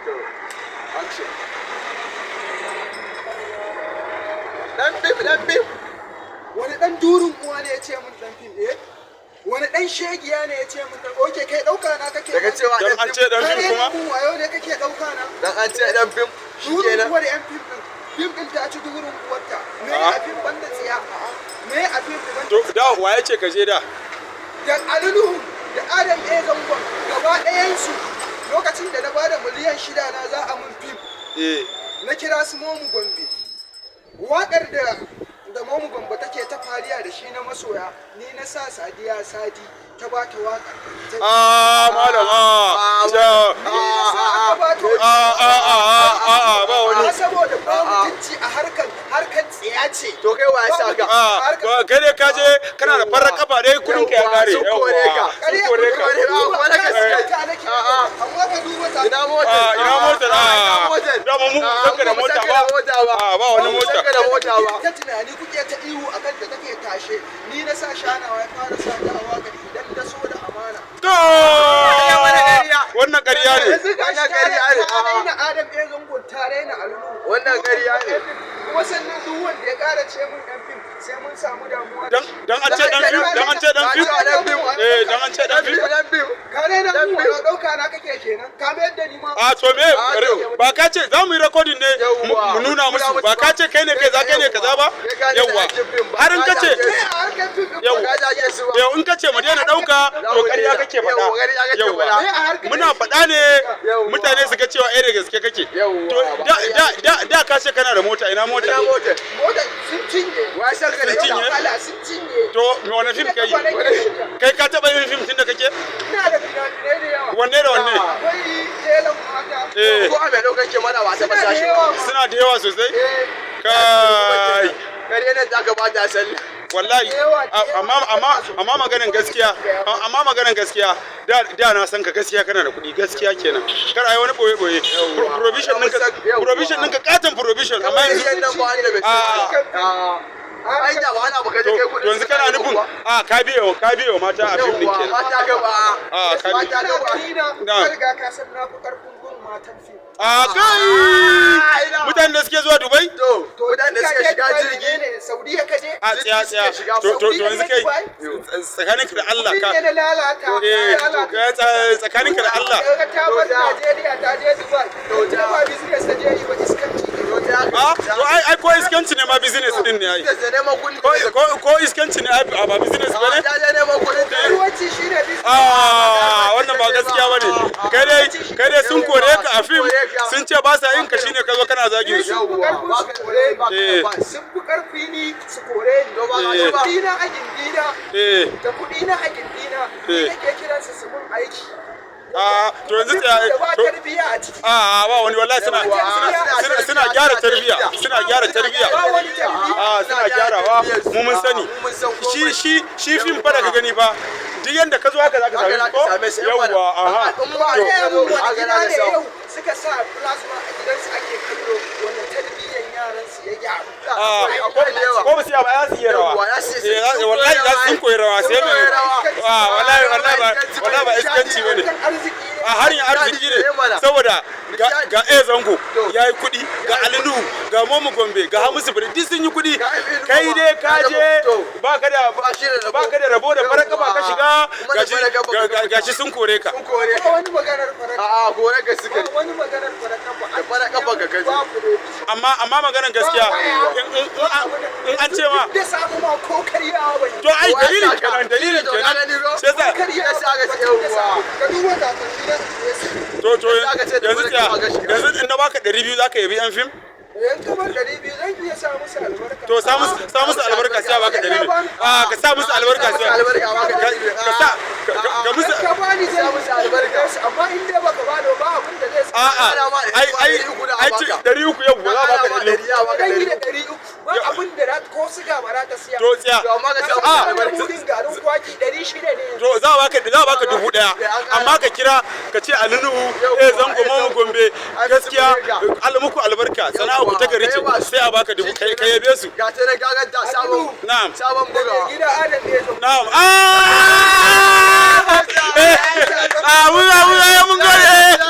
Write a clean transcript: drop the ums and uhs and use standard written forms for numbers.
To, action. Dan fim, dan fim. Wani dan durin uwa ne ya ce mun dan fim, eh? Wani dan shegiya ne ya ce mun dan, okay, kai dauka na kake? Daga cewa Dan an ce dan Ka fim rena kuma? mun wayo ne kake dauka na? Dan an ce dan fim, Durin shikenan. uwar yan fim din. Fim din ta ci durin uwarta. Me Ah. a fim banda tsiya? Me a fim banda To da wa ya ce ka je da? Da Ali Nuhu da Adam A Zangon gaba ɗayansu, lokacin da na bada miliyan 6 na za a mun fim, na kira su Momu Gombe. Waƙar da Momu Gombe take ta fariya da shi na masoya, ni na sa Sadiya Sadi ta ba ta waƙar. Ah, malam, ah. Ja. Ni na sa aka ba ta. Ah, ah, ah, ah, ah, ba wani. Amma saboda ba mutunci a harkar tsiya ce. To kai wa ya sa ka? Ah, ba kai dai ka je kana da farar kafa dai, kudin ka ya kare. Sun kore ka. Sun kore ka. Kore ka. Wani gaskiya. Ta nake, A'a. amma ka duba ta. Ina motar? Ah, ina motar? Ina Ah, motar? dama mu ba mu san ka da Ah, mu mota san ka ba. da mota ba. Ah, ba wani Mu mota. san ka da mota ba. Ta tunani kuke ta ihu akan da take tashe, ni na sa shanawa ya fara sa ta a waƙar idan da so da amana. To! Wannan ƙarya ne. Yanzu ga shi Wannan ƙarya ne. ta raina Adam A Zango, ta raina Ali Nuhu. Wannan ƙarya ne. Kuma sannan duk wanda ya ƙara ce mun dan fim, sai mun samu damuwa da Dan shi. dan an ce dan fim, dan an ce dan fim. Dan fim. Eh, dan an ce dan fim. Dan fim. Ka raina Dan mun fim. wayo, ɗauka na kake kenan, ka mayar da ni ma. A to me, ba ka ce za mu yi recording ne Yawwa. mu nuna musu, ba ka ce kai ne kai za kai ne kaza ba? Kai ka ne da Yawwa. aikin fim ba. Har in ka ce Me a harkar fim ɗin? Yawwa. Ka zage su ba. Yau in ka ce mu daina ɗauka, to ƙarya kake faɗa. Yawwa, ƙarya kake Yawwa. faɗa. Me a harkar Muna faɗa ne Yawwa. mutane su ga cewa eh, da gaske kake. Yawwa. To da ka ce kana da mota, ina mota? Ina motar? Mota sun cinye. Wa ya san ka da Sun cinye? ita? Kala sun cinye. To me, wani fim kai? Ina da kafa nake tafiya. Kai ka taɓa yin fim tun da kake? Ina da fina-finai da yawa. Wanne da wanne? Akwai Telan Mata. Eh. Ko a mai ɗaukar ke mana wasa ba Suna da sashi. yawa ma. Suna da yawa sosai? Eh. Kai. Kare nan ta gabata sallah. Wallahi amma maganin gaskiya, da na san ka gaskiya kana da kuɗi, gaskiya kenan, kar ai wani boye boye provision ɗinka, provision ɗinka katon provision, amma yanzu Provision nan ba wanda bai Ah. san. Ah. Ai da ba ana baka je to kai kuɗin. To yanzu kana nufin a ka biye wa mata a fim ɗin kenan? Mata ka ba. Ah, ka biye. Mata Ina ka ba. gani na Na. ka riga ka san na fi karfin gun matan fim. A kai, mutanen da suke zuwa Dubai. To, mutanen da suka shiga jirgi. Ne Saudiya ka je? A tsaya, tsaya, to yanzu kai, tsakaninka da Allah Kuɗi ka ne na lalata. Eh, lalata. tsakaninka da Allah. Ka ta bar Najeriya ta je Dubai. To, Ta ba business ta je yi ba, iskanci ne. To, ta A to ai ko iskanci ne ma business din ne ai. Da neman kuɗi. Ko iskanci ne ai ba business ba ne? Ta je neman kuɗi. Karuwanci shine business. Ah, wannan ba gaskiya bane. Kai dai sun kore ka a fim, sun ce ba sa yin ka, shine ka zo kana zagin su. Sun fi karfin su kore ni. Eh. Sun fi karfi ni su kore ni. To, ba Eh. ka ba. Kuɗi na a gindina. Da kuɗi na a gindina. Ni Eh. nake kiransu su mun aiki. Ah, to yanzu tsaya. Da ba To tarbiyya a ciki. ah, ba wani, wallahi suna gyara tarbiyya, suna gyara tarbiyya. Ba wani tarbiyya. Ah, suna gyarawa, mu mun sani. Shi fim fa da ka gani fa, duk yanda ka zo haka zaka Haka same zaka ko? same shi, Yawwa, aha. In ba To, Gaya mun wani Haka gida zaka ne samu. yau suka sa plasma a gidansu ake kallo, wanda tarbiyyan yaransu ya gyaru? Ah, Akwai da yawa. ko ba su iya ba, za su iya rawa. Yawwa, za su iya- Eh, wallahi za su sun koyi rawa sai Sun mai. koyi rawa. Ah, wallahi ba iskanci bane. Harkar arziki ne. A harin arziki ne Ne mana. saboda ga A Zango To. ya yi kuɗi, ga Ali Nuhu, ga Momu Gombe, ga Hamisu Biri, duk sun yi kuɗi. Ga Aminu Kai Baba. dai ka Ga je to. baka da Ba shi da rabo. baka da rabo, da farar kafa ka shiga. Kuma da Gashi farar kafa ka shiga. gashi sun kore ka. Sun kore Ba ka. wani maganar farar A'a, kore ka suka ba wani maganar farar kafa. Da farar kafa ka kaje. Ba provision. Amma maganar gaskiya, in an ce ma Duk da samu ma ko karyawa ban yi. To ai Wa ya dalilin saka? kenan, dalilin To, ka kenan gani ko? sai sa Karyawa Ya sa aka ban ce yi da yawwa. samu. Ka duba takalmi na su ne. To Sai aka ce da yanzu farar tsaya, kafa ka shiga. yanzu in na baka 200 zaka yabi yan fim? Yan kamar 200 zan iya sa musu albarka. To sa musu albarka sai a baka 200. A ka sa musu albarka sai Sa musu albarka, baka ka 200. ka sa ka musu Ka bani zan Sa musu albarka. Amma in dai baka bani ba, abin da zai sa. A'a, ai ai ci 300 yau ba za a baka 300. Ya baka Zan yi 300. da 300 ba abin da ko siga ba za ta siya. To tsaya. To, amma ka sa musu Ah. albarka. Mudin garin kwaki 600 ne. To za a baka 1000, amma ka kira ka ce Ali Nuhu, eh, Zango, Mamu Gombe, gaskiya Allah muku albarka, sana'a ku ta gari ce, sai a baka dubu, kai ka yabe su. Ga ta nan, gaganta sabon. Na'am. Sabon Da mai bugawa. gida Adam ne zo. Na'am, ah, eh, ah, mun gode.